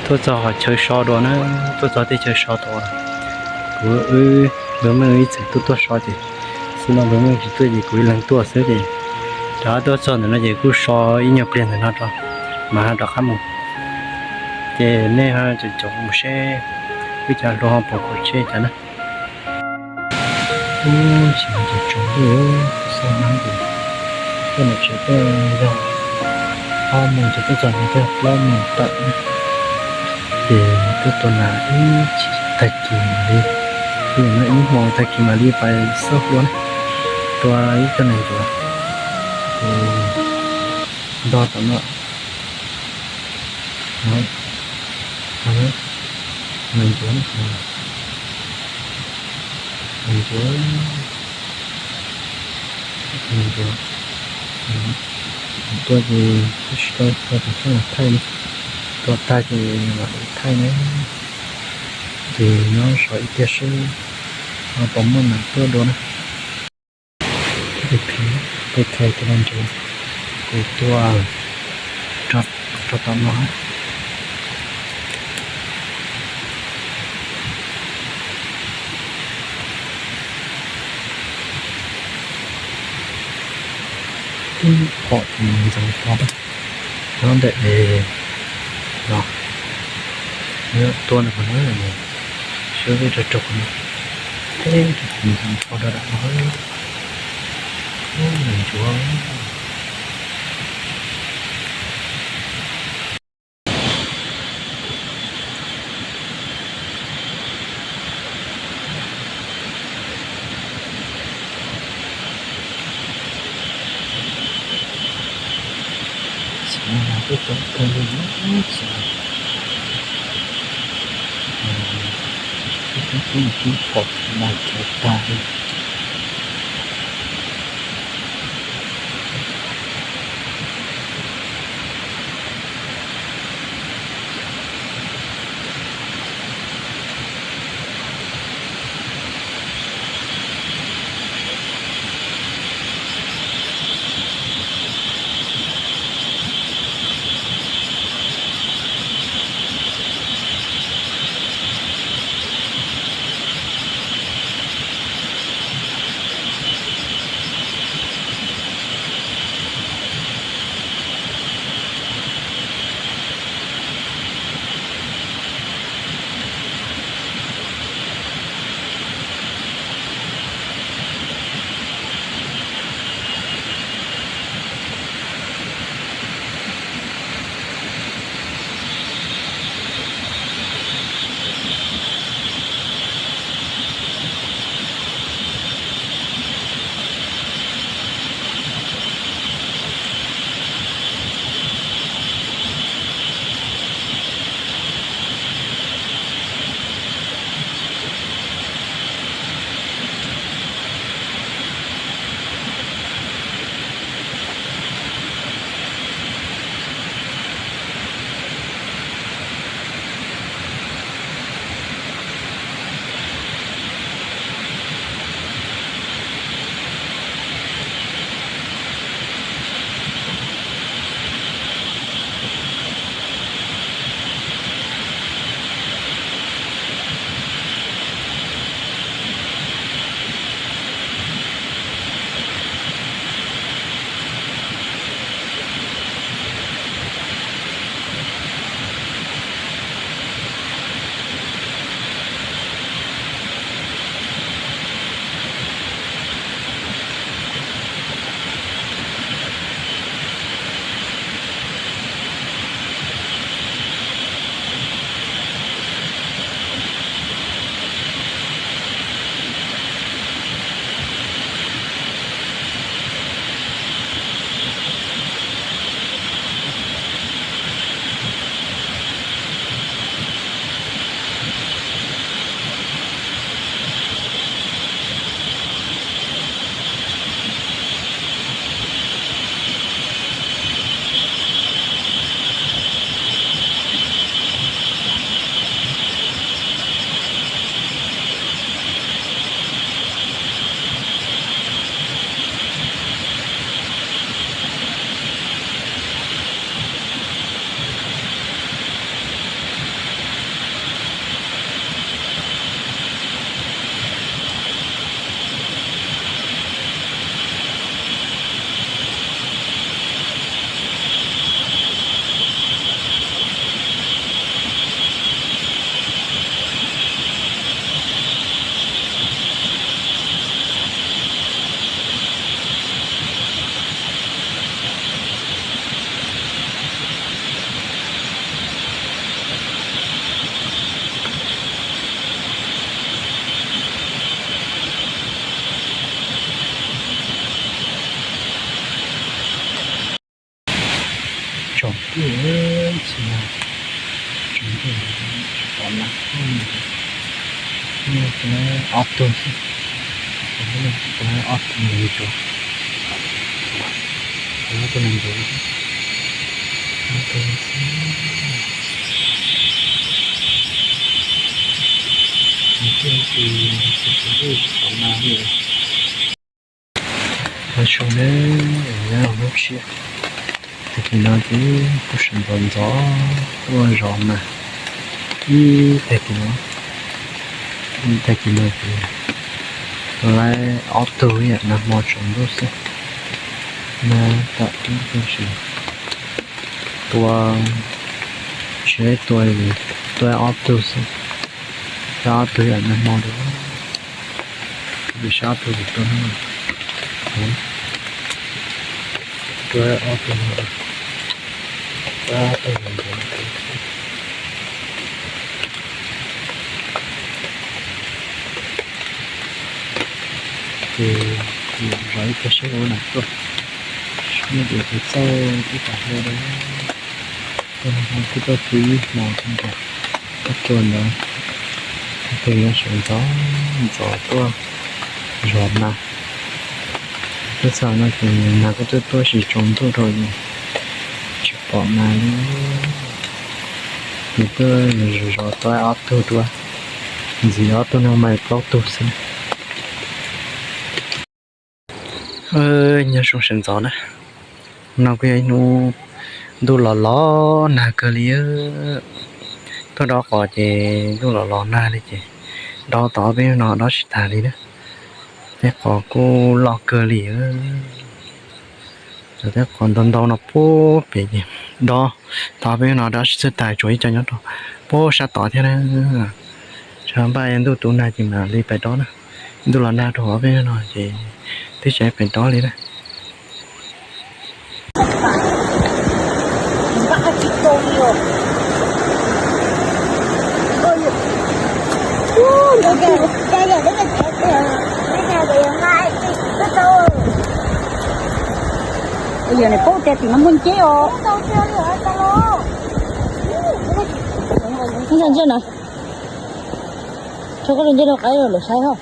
Tuaj txog qhov chaw so dua na, tuaj txog tej chaw so tod. Kuv wb npawg Meej ib txwm tuaj tuaj so ces, xwb no npawg Meej tsis tuaj ces kuv ib leeg tuaj xwb ces, rov qab tuaj txog ntawm no ces kuj so ib nyuag pliag ntawm no tso, mas ho rov qab mus. Ces nej ho caum caum mus seb wb cov hluas ho puas kov tsheb cas na. Ub, tsis tau tsaus ntuj, xav mas ces tuaj nram tsev tuaj yog ob moos ces tuaj txog no twb plaub moos tawm na. Ces tuaj tua nas ib chim tag kis mam li, ib hmo tag kis mam li pais xauj hlua na. Tua ib co nees ncuav ces ntog tom no. Nees ncuav, nees ncuav, nees ncuav. Tua ces tsis tau tua ces txhob mus thaij li, tua tag ces mam li thaij na. Ces nyob so ib tiag seb puas muaj nas tuaj dua na. Peb khaws cov nees ncuav, kuv tua rau tom no. Tib phom ces ntxeev pov nyob ntawm es no, tua nws qhov no, sawv rau rau qhov no, tib ntxeev pov rau nram no, ub, nees ncuav. Xav mas twb coob kawg li na, xav mas twb coob kawg li, twb pom mas cov tag li. Tsoom phooj ywg, tsis yog tsoom phooj ywg, tsis pom na, ob tug xwb, ob tug neeg ntsuag, ob tug neeg ntsuag, ob tug xwb. Tsis pom na li. Los tsuag na, nyob lub siab. Tag kis no ces kuj sawv ntxov ntxov tuaj zov nas ib tag kis no, ib tag kis no ces tuaj laib ob tug ib yam nag hmo tsaus ntuj xwb. Nag tam ib tag sim tua, tsis tua, tua ob tug xwb, tua ob tug ib yam nag hmo li. Vim sab tus tua no, tua ob tug no, tua ob tug no. Ces zov ib tag siab ua nas tuaj, nej tias kuv txawj ib tag hlo li. Kuv tuaj pw ib hmos nram qab tsua ntawd, kuv nyob sawv ntxov ntxov tuaj zov nas. Twb txog no ces nas kuj tuaj tuaj tsis tsaus ntuj rau, tsis pom nas li. Ces tuaj zov tau ob tug dua, ntxiv ob tug no mas plaub tug xwb. Nyob zoo sawv ntxov na, no kuj yog ib hnub ntuj los los nag kawg li. Tuaj dob qos ces ntuj los los nag li ces dob tau ob peb hnub no dob tsis tag li na. Tej qos kuj loj kawg li. Cov tej qos ntau ntau no puag pem ces dob tau ob peb hnub no dob tsis txawj tag, tsuas ib co nyob rau puag sab tod thiab na. Tsam npaj ntuj tu nag ces mam li pais dob na. Ntuj los nag rau ob peb hnub no ces twb tsis pais dob li na. Yog nws paub tias tim no muaj nceb os. Ntsia ntsia na, tso koj nceb rau qaib lawv saib os.